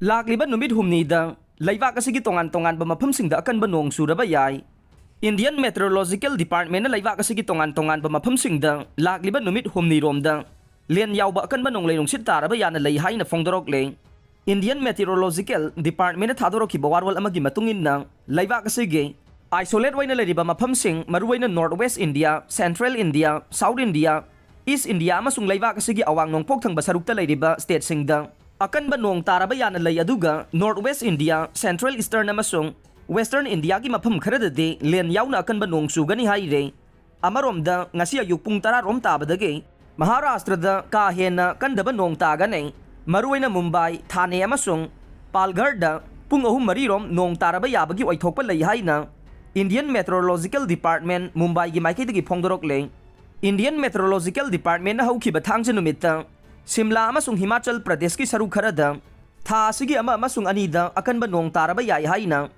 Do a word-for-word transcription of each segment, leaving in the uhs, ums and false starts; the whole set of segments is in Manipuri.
ꯂꯥꯛꯂꯤꯕ ꯅꯨꯃꯤꯠ ꯍꯨꯝꯅꯤꯗ ꯂꯩꯕꯥꯛ ꯑꯁꯤꯒꯤ ꯇꯣꯉꯥꯟ ꯇꯣꯉꯥꯟꯕ ꯃꯐꯝꯁꯤꯡꯗ ꯑꯀꯟꯕ ꯅꯣꯡ ꯆꯨꯔꯕ ꯌꯥꯏ꯫ Indian Meteorological Departmentꯅ ꯂꯩꯕꯥꯛ ꯑꯁꯤꯒꯤ ꯇꯣꯉꯥꯟ ꯇꯣꯉꯥꯟꯕ ꯃꯐꯝꯁꯤꯡꯗ ꯂꯥꯛꯂꯤꯕ ꯅꯨꯃꯤꯠ ꯍꯨꯝꯅꯤꯔꯣꯝꯗ ꯂꯦꯟ ꯌꯥꯎꯕ ꯑꯀꯟꯕ ꯅꯣꯡꯂꯩ ꯅꯨꯡꯁꯤꯠ ꯇꯥꯔꯕ ꯌꯥꯅ ꯂꯩ ꯍꯥꯏꯅ ꯐꯣꯡꯗꯣꯔꯛꯂꯦ꯫ Indian Meteorological Departmentꯅ ꯊꯥꯗꯣꯔꯛꯈꯤꯕ ꯋꯥꯔꯣꯜ ꯑꯃꯒꯤ ꯃꯇꯨꯡ ꯏꯟꯅ, ꯂꯩꯕꯥꯛ ꯑꯁꯤꯒꯤ isolate ꯑꯣꯏꯅ ꯂꯩꯔꯤꯕ ꯃꯐꯝꯁꯤꯡ, ꯃꯔꯨꯑꯣꯏꯅ North West India, Central India, South India, East India ꯑꯃꯁꯨꯡ ꯂꯩꯕꯥꯛ ꯑꯁꯤꯒꯤ ꯑꯋꯥꯡ ꯅꯣꯡꯄꯣꯛ ꯊꯪꯕ ꯁꯔꯨꯛꯇ ꯂꯩꯔꯤꯕ stateꯁꯤꯡꯗ ꯑꯀꯟꯕ ꯅꯣꯡ ꯇꯥꯔꯕ ꯌꯥꯅ ꯂꯩ, ꯑꯗꯨꯒ North West India, Central Eastern ꯑꯃꯁꯨꯡ Western Indiaꯒꯤ ꯃꯐꯝ ꯈꯔꯗꯗꯤ ꯂꯦꯟ ꯌꯥꯎꯅ ꯑꯀꯟꯕ ꯅꯣꯡ ꯆꯨꯒꯅꯤ ꯍꯥꯏꯔꯦ꯫ ꯑꯃꯔꯣꯝꯗ, ꯉꯁꯤ ꯑꯌꯨꯛ ꯄꯨꯡ ꯇꯔꯥ ꯔꯣꯝ ꯇꯥꯕꯗꯒꯤ ꯃꯍꯥꯔꯥꯁꯇ꯭ꯔꯗ ꯀꯥ ꯍꯦꯟꯅ ꯀꯟꯗꯕ ꯅꯣꯡ ꯇꯥꯒꯅꯤ꯫ ꯃꯔꯨꯑꯣꯏꯅ ꯃꯨꯝꯕꯥꯏ, ꯊꯥꯅꯦ ꯑꯃꯁꯨꯡ ꯄꯥꯜꯘꯔꯗ ꯄꯨꯡ ꯑꯍꯨꯝ ꯃꯔꯤ ꯔꯣꯝ ꯅꯣꯡ ꯇꯥꯔꯕ ꯌꯥꯕꯒꯤ ꯑꯣꯏꯊꯣꯛꯄ ꯂꯩ ꯍꯥꯏꯅ Indian Meteorological Department ꯃꯨꯝꯕꯥꯏꯒꯤ ꯃꯥꯏꯀꯩꯗꯒꯤ ꯐꯣꯡꯗꯣꯔꯛꯂꯦ꯫ Indian Meteorological Departmentꯅ ꯍꯧꯈꯤꯕ ꯊꯥꯡꯖ ꯅꯨꯃꯤꯠꯇ ꯁꯤꯝꯂꯥ ꯑꯃꯁꯨꯡ ꯍꯤꯃꯥꯆꯜ ꯄ꯭ꯔꯗꯦꯁꯀꯤ ꯁꯔꯨꯛ ꯈꯔꯗ ꯊꯥ ꯑꯁꯤꯒꯤ ꯑꯃ ꯑꯃꯁꯨꯡ ꯑꯅꯤꯗ ꯑꯀꯟꯕ ꯅꯣꯡ ꯇꯥꯔꯕ ꯌꯥꯏ ꯍꯥꯏꯅ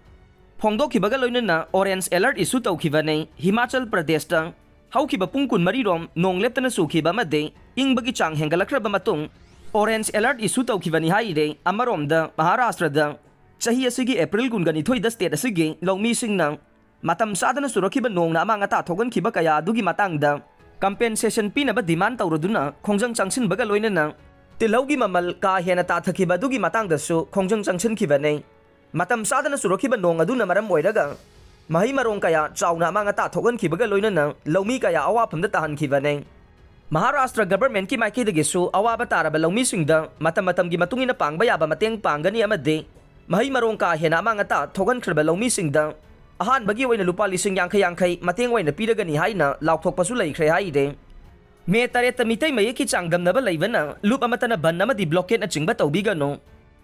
ꯐꯣꯡꯗꯣꯛꯈꯤꯕꯒ ꯂꯣꯏꯅꯅ orange alert issue ꯇꯧꯈꯤꯕꯅꯤ꯫ ꯍꯤꯃꯥꯆꯜ ꯄ꯭ꯔꯗꯦꯁꯇ ꯍꯧꯈꯤꯕ ꯄꯨꯡ ꯀꯨꯟꯃꯔꯤ ꯔꯣꯝ ꯅꯣꯡ ꯂꯦꯞꯇꯅ ꯆꯨꯈꯤꯕ ꯑꯃꯗꯤ ꯏꯪꯕꯒꯤ ꯆꯥꯡ ꯍꯦꯟꯒꯠꯂꯛꯈ꯭ꯔꯕ ꯃꯇꯨꯡ orange alert issue ꯇꯧꯈꯤꯕꯅꯤ ꯍꯥꯏꯔꯦ꯫ ꯑꯃꯔꯣꯝꯗ, ꯃꯍꯥꯔꯥꯁꯇ꯭ꯔꯗ ꯆꯍꯤ ꯑꯁꯤꯒꯤ April ꯀꯨꯟꯒ ꯅꯤꯊꯣꯏꯗ state ꯑꯁꯤꯒꯤ ꯂꯧꯃꯤꯁꯤꯡꯅ ꯃꯇꯝ ꯆꯥꯗꯅ ꯆꯨꯔꯛꯈꯤꯕ ꯅꯣꯡꯅ ꯑꯃꯥꯡ ꯑꯇꯥ ꯊꯣꯛꯍꯟꯈꯤꯕ ꯀꯌꯥ ꯑꯗꯨꯒꯤ ꯃꯇꯥꯡꯗ compensation ꯄꯤꯅꯕ demand ꯇꯧꯔꯗꯨꯅ ꯈꯣꯡꯖꯪ ꯆꯪꯁꯤꯟꯕꯒ ꯂꯣꯏꯅꯅ ꯇꯤꯜꯍꯧꯒꯤ ꯃꯃꯜ ꯀꯥ ꯍꯦꯟꯅ ꯇꯥꯊꯈꯤꯕ ꯑꯗꯨꯒꯤ ꯃꯇꯥꯡꯗꯁꯨ ꯈꯣꯡꯖꯪ ꯆꯪꯁꯤꯟꯈꯤꯕꯅꯤ꯫ ꯃꯇꯝ ꯆꯥꯗꯅ ꯆꯨꯔꯛꯈꯤꯕ ꯅꯣꯡ ꯑꯗꯨꯅ ꯃꯔꯝ ꯑꯣꯏꯔꯒ ꯃꯍꯩ ꯃꯔꯣꯡ ꯀꯌꯥ ꯆꯥꯎꯅ ꯑꯃꯥꯡ ꯑꯇꯥ ꯊꯣꯛꯍꯟꯈꯤꯕꯒ ꯂꯣꯏꯅꯅ ꯂꯧꯃꯤ ꯀꯌꯥ ꯑꯋꯥꯐꯝꯗ ꯇꯥꯍꯟꯈꯤꯕꯅꯤ꯫ ꯃꯍꯥꯔꯥꯁꯇ꯭ꯔ governmentꯀꯤ ꯃꯥꯏꯀꯩꯗꯒꯤꯁꯨ ꯑꯋꯥꯕ ꯇꯥꯔꯕ ꯂꯧꯃꯤꯁꯤꯡꯗ ꯃꯇꯝ ꯃꯇꯝꯒꯤ ꯃꯇꯨꯡ ꯏꯟꯅ ꯄꯥꯡꯕ ꯌꯥꯕ ꯃꯇꯦꯡ ꯄꯥꯡꯒꯅꯤ ꯑꯃꯗꯤ ꯃꯍꯩ ꯃꯔꯣꯡ ꯀꯥ ꯍꯦꯟꯅ ꯑꯃꯥꯡ ꯑꯇꯥ ꯊꯣꯛꯍꯟꯈ꯭ꯔꯕ ꯂꯧꯃꯤꯁꯤꯡꯗ ꯑꯍꯥꯟꯕꯒꯤ ꯑꯣꯏꯅ ꯂꯨꯄꯥ ꯂꯤꯁꯤꯡ ꯌꯥꯡꯈꯩ ꯌꯥꯡꯈꯩ ꯃꯇꯦꯡ ꯑꯣꯏꯅ ꯄꯤꯔꯒꯅꯤ ꯍꯥꯏꯅ ꯂꯥꯎꯊꯣꯛꯄꯁꯨ ꯂꯩꯈ꯭ꯔꯦ ꯍꯥꯏꯔꯦ꯫ ꯃꯦ ꯇꯔꯦꯠꯇ ꯃꯤꯇꯩ ꯃꯌꯦꯛꯀꯤ ꯆꯥꯡꯗꯝꯅꯕ ꯂꯩꯕꯅ ꯂꯨꯞ ꯑꯃꯠꯇꯅ ꯕꯟ ꯑꯃꯗꯤ blockade ꯅꯆꯤꯡꯕ ꯇꯧꯕꯤꯒꯅꯨ꯫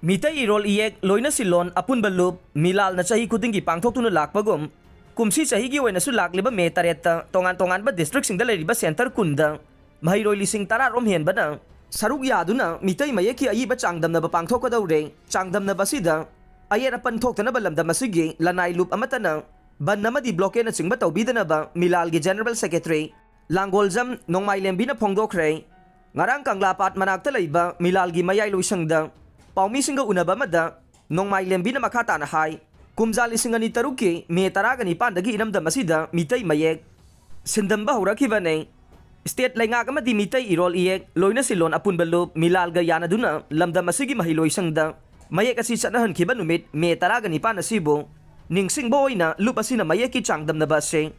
ꯃꯤꯇꯩ ꯏꯔꯣꯜ ꯏꯌꯦꯛ ꯂꯣꯏꯅ ꯁꯤꯜꯂꯣꯟ ꯑꯄꯨꯟꯕ ꯂꯨꯞ ꯃꯤꯂꯥꯜꯅ ꯆꯍꯤ ꯈꯨꯗꯤꯡꯒꯤ ꯄꯥꯡꯊꯣꯛꯇꯨꯅ ꯂꯥꯛꯄꯒꯨꯝ, ꯀꯨꯝꯁꯤ ꯆꯍꯤꯒꯤ ꯑꯣꯏꯅꯁꯨ ꯂꯥꯛꯂꯤꯕ ꯃꯦ ꯇꯔꯦꯠꯇ ꯇꯣꯉꯥꯟ ꯇꯣꯉꯥꯟꯕ districtꯁꯤꯡꯗ ꯂꯩꯔꯤꯕ centre ꯀꯨꯟꯗ ꯃꯍꯩꯔꯣꯏ ꯂꯤꯁꯤꯡ ꯇꯔꯥ ꯔꯣꯝ ꯍꯦꯟꯕꯅ ꯁꯔꯨꯛ ꯌꯥꯗꯨꯅ ꯃꯤꯇꯩ ꯃꯌꯦꯛꯀꯤ ꯑꯏꯕ ꯆꯥꯡꯗꯝꯅꯕ ꯄꯥꯡꯊꯣꯛꯀꯗꯧꯔꯦ꯫ ꯆꯥꯡꯗꯝꯅꯕ ꯑꯁꯤꯗ ꯑꯌꯦꯠ ꯑꯄꯟ ꯊꯣꯛꯇꯅꯕ ꯂꯝꯗꯝ ꯑꯁꯤꯒꯤ ꯂꯅꯥꯏ ꯂꯨꯞ ꯑꯃꯠꯇꯅ ꯕꯟ ꯑꯃꯗꯤ blockade ꯅꯆꯤꯡꯕ ꯇꯧꯕꯤꯗꯅꯕ ꯃꯤꯂꯥꯜꯒꯤ General Secretary ꯂꯥꯡꯒꯣꯜꯖꯝ ꯅꯣꯡꯃꯥꯏꯂꯦꯝꯕꯤꯅ ꯐꯣꯡꯗꯣꯛꯈ꯭ꯔꯦ꯫ ꯉꯔꯥꯡ ꯀꯪꯂꯥꯄꯥꯠ ꯃꯅꯥꯛꯇ ꯂꯩꯕ ꯃꯤꯂꯥꯜꯒꯤ ꯃꯌꯥꯏ ꯂꯣꯏꯁꯪꯗ ꯄꯥꯎꯃꯤꯁꯤꯡꯒ ꯎꯅꯕ ꯑꯃꯗ ꯅꯣꯡꯃꯥꯏ ꯂꯦꯝꯕꯤꯅ ꯃꯈꯥ ꯇꯥꯅ ꯍꯥꯏ, ꯀꯨꯝꯖꯥ ꯂꯤꯁꯤꯡ ꯑꯅꯤ ꯇꯔꯨꯛꯀꯤ ꯃꯦ ꯇꯔꯥꯒ ꯅꯤꯄꯥꯟꯗꯒꯤ ꯏꯔꯝꯗꯝ ꯑꯁꯤꯗ ꯃꯤꯇꯩ ꯃꯌꯦꯛ ꯁꯤꯟꯗꯝꯕ ꯍꯧꯔꯛꯈꯤꯕꯅꯦ꯫ ꯁ꯭ꯇꯦꯠ ꯂꯩꯉꯥꯛ ꯑꯃꯗꯤ ꯃꯤꯇꯩ ꯏꯔꯣꯜ ꯏꯌꯦꯛ ꯂꯣꯏꯅ ꯁꯤꯜꯂꯣꯟ ꯑꯄꯨꯟꯕ ꯂꯨꯞ ꯃꯤꯂꯥꯜꯒ ꯌꯥꯅꯗꯨꯅ ꯂꯝꯗꯝ ꯑꯁꯤꯒꯤ ꯃꯍꯩꯂꯣꯏꯁꯪꯗ ꯃꯌꯦꯛ ꯑꯁꯤ ꯆꯠꯅꯍꯟꯈꯤꯕ ꯅꯨꯃꯤꯠ ꯃꯦ ꯇꯔꯥꯒ ꯅꯤꯄꯥꯟ ꯑꯁꯤꯕꯨ ꯅꯤꯡꯁꯤꯡꯕ ꯑꯣꯏꯅ ꯂꯨꯞ ꯑꯁꯤꯅ ꯃꯌꯦꯛꯀꯤ ꯆꯥꯡꯗꯝꯅꯕ ꯑꯁꯤ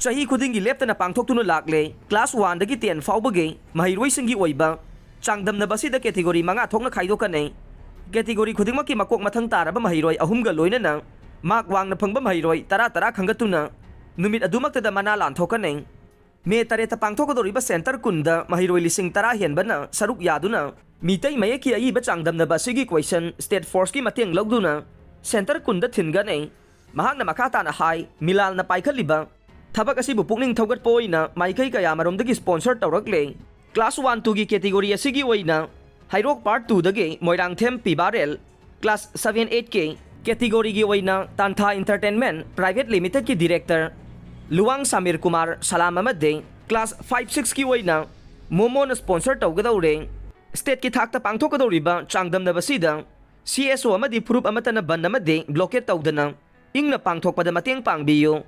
ꯆꯍꯤ ꯈꯨꯗꯤꯡꯒꯤ ꯂꯦꯞꯇꯅ ꯄꯥꯡꯊꯣꯛꯇꯨꯅ ꯂꯥꯛꯂꯦ꯫ ꯀ꯭ꯂꯥꯁ ꯋꯥꯟꯗꯒꯤ ꯇꯦꯟ ꯐꯥꯎꯕꯒꯤ ꯃꯍꯩꯔꯣꯏꯁꯤꯡꯒꯤ ꯑꯣꯏꯕ ꯆꯥꯡꯗꯝꯅꯕ ꯑꯁꯤꯗ ꯀꯦꯇꯦꯒꯣꯔꯤ ꯃꯉꯥ ꯊꯣꯛꯅ ꯈꯥꯏꯗꯣꯛꯀꯅꯤ꯫ ꯀꯦꯇꯦꯒꯣꯔꯤ ꯈꯨꯗꯤꯡꯃꯛꯀꯤ ꯃꯀꯣꯛ ꯃꯊꯪ ꯇꯥꯔꯕ ꯃꯍꯩꯔꯣꯏ ꯑꯍꯨꯝꯒ ꯂꯣꯏꯅꯅ ꯃꯥꯔꯛ ꯋꯥꯡꯅ ꯐꯪꯕ ꯃꯍꯩꯔꯣꯏ ꯇꯔꯥ ꯇꯔꯥ ꯈꯟꯒꯠꯇꯨꯅ ꯅꯨꯃꯤꯠ ꯑꯗꯨꯃꯛꯇꯗ ꯃꯅꯥ ꯂꯥꯟꯊꯣꯛꯀꯅꯤ꯫ ꯃꯦ ꯇꯔꯦꯠꯇ ꯄꯥꯡꯊꯣꯛꯀꯗꯧꯔꯤꯕ ꯁꯦꯟꯇꯔ ꯀꯨꯟꯗ ꯃꯍꯩꯔꯣꯏ ꯂꯤꯁꯤꯡ ꯇꯔꯥ ꯍꯦꯟꯕꯅ ꯁꯔꯨꯛ ꯌꯥꯗꯨꯅ ꯃꯤꯇꯩ ꯃꯌꯦꯛꯀꯤ ꯑꯏꯕ ꯆꯥꯡꯗꯝꯅꯕ ꯑꯁꯤꯒꯤ ꯀꯣꯏꯁꯟ ꯁ꯭ꯇꯦꯠ ꯐꯣꯔꯁꯀꯤ ꯃꯇꯦꯡ ꯂꯧꯗꯨꯅ ꯁꯦꯟꯇꯔ ꯀꯨꯟꯗ ꯊꯤꯟꯒꯅꯤ꯫ ꯃꯍꯥꯛꯅ ꯃꯈꯥ ꯇꯥꯅ ꯍꯥꯏ, ꯃꯤꯂꯥꯜꯅ ꯄꯥꯏꯈꯠꯂꯤꯕ ꯊꯕꯛ ꯑꯁꯤꯕꯨ ꯄꯨꯛꯅꯤꯡ ꯊꯧꯒꯠꯄ ꯑꯣꯏꯅ ꯃꯥꯏꯀꯩ ꯀꯌꯥꯃꯔꯣꯝꯗꯒꯤ ꯁ꯭ꯄꯣꯟꯁꯔ ꯇꯧꯔꯛꯂꯦ꯫ ꯀ꯭ꯂꯥꯁ ꯋꯥꯟ ꯇꯨꯒꯤ ꯀꯦꯇꯦꯒꯣꯔꯤ ꯑꯁꯤꯒꯤ ꯑꯣꯏꯅ ꯍꯩꯔꯣꯛ ꯄꯥꯔꯠ ꯇꯨꯗꯒꯤ ꯃꯣꯏꯔꯥꯡꯊꯦꯝ ꯄꯤꯕꯥꯔꯦꯜ, ꯀ꯭ꯂꯥꯁ ꯁꯚꯦꯟ ꯑꯩꯠꯀꯤ ꯀꯦꯇꯦꯒꯣꯔꯤꯒꯤ ꯑꯣꯏꯅ ꯇꯥꯟꯊꯥ ꯏꯟꯇꯔꯇꯦꯟꯃꯦꯟ ꯄ꯭ꯔꯥꯏꯚꯦꯠ ꯂꯤꯃꯤꯇꯦꯗꯀꯤ ꯗꯤꯔꯦꯛꯇꯔ ꯂꯨꯋꯥꯡ ꯁꯥꯃꯤꯔ ꯀꯨꯃꯥꯔ ꯁꯂꯥꯝ ꯑꯃꯗꯤ ꯀ꯭ꯂꯥꯁ ꯐꯥꯏꯚ ꯁꯤꯛꯁꯀꯤ ꯑꯣꯏꯅ ꯃꯣꯃꯣꯅ ꯁ꯭ꯄꯣꯟꯁꯔ ꯇꯧꯒꯗꯧꯔꯦ꯫ ꯁ꯭ꯇꯦꯠꯀꯤ ꯊꯥꯛꯇ ꯄꯥꯡꯊꯣꯛꯀꯗꯧꯔꯤꯕ ꯆꯥꯡꯗꯝꯅꯕꯁꯤꯗ ꯁꯤ ꯑꯦꯁ ꯑꯣ ꯑꯃꯗꯤ ꯐꯨꯔꯨꯞ ꯑꯃꯠꯇꯅ ꯕꯟ ꯑꯃꯗꯤ ꯕ꯭ꯂꯣꯀꯦꯠ ꯇꯧꯗꯅ ꯏꯪꯅ ꯄꯥꯡꯊꯣꯛꯄꯗ ꯃꯇꯦꯡ ꯄꯥꯡꯕꯤꯌꯨ꯫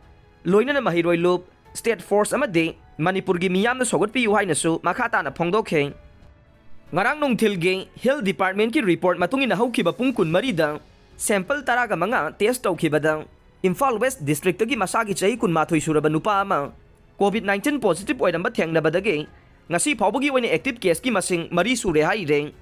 ꯂꯣꯏꯅꯅ ꯃꯍꯩꯔꯣꯏ ꯂꯨꯞ, ꯁ꯭ꯇꯦꯠ ꯐꯣꯔꯁ ꯑꯃꯗꯤ ꯃꯅꯤꯄꯨꯔꯒꯤ ꯃꯤꯌꯥꯝꯅ ꯁꯧꯒꯠꯄꯤꯌꯨ ꯍꯥꯏꯅꯁꯨ ꯃꯈꯥ ꯇꯥꯅ ꯐꯣꯡꯗꯣꯛꯈꯤ꯫ ꯉꯔꯥꯡ ꯅꯨꯡꯊꯤꯜꯒꯤ ꯍꯦꯜꯊ ꯗꯤꯄꯥꯔꯠꯃꯦꯟꯠꯀꯤ ꯔꯤꯄꯣꯔꯠ ꯃꯇꯨꯡ ꯏꯟꯅ ꯍꯧꯈꯤꯕ ꯄꯨꯡ ꯀꯨꯟꯃꯔꯤꯗ ꯁꯦꯝꯄꯜ ꯇꯔꯥꯒ ꯃꯉꯥ ꯇꯦꯁ ꯇꯧꯈꯤꯕꯗ ꯏꯝꯐꯥꯜ ꯋꯦꯁ꯭ꯠ ꯗꯤꯁꯇ꯭ꯔꯤꯛꯇꯒꯤ ꯃꯁꯥꯒꯤ ꯆꯍꯤ ꯀꯨꯟꯃꯥꯊꯣꯏ ꯁꯨꯔꯕ ꯅꯨꯄꯥ ꯑꯃ ꯀꯣꯚꯤꯗ ꯅꯥꯏꯟꯇꯤꯟ ꯄꯣꯖꯤꯇꯤꯚ ꯑꯣꯏꯔꯝꯕ ꯊꯦꯡꯅꯕꯗꯒꯤ ꯉꯁꯤ ꯐꯥꯎꯕꯒꯤ ꯑꯣꯏꯅ ꯑꯦꯛꯇꯤꯚ ꯀꯦꯁꯀꯤ ꯃꯁꯤꯡ ꯃꯔꯤ ꯁꯨꯔꯦ ꯍꯥꯏꯔꯦ꯫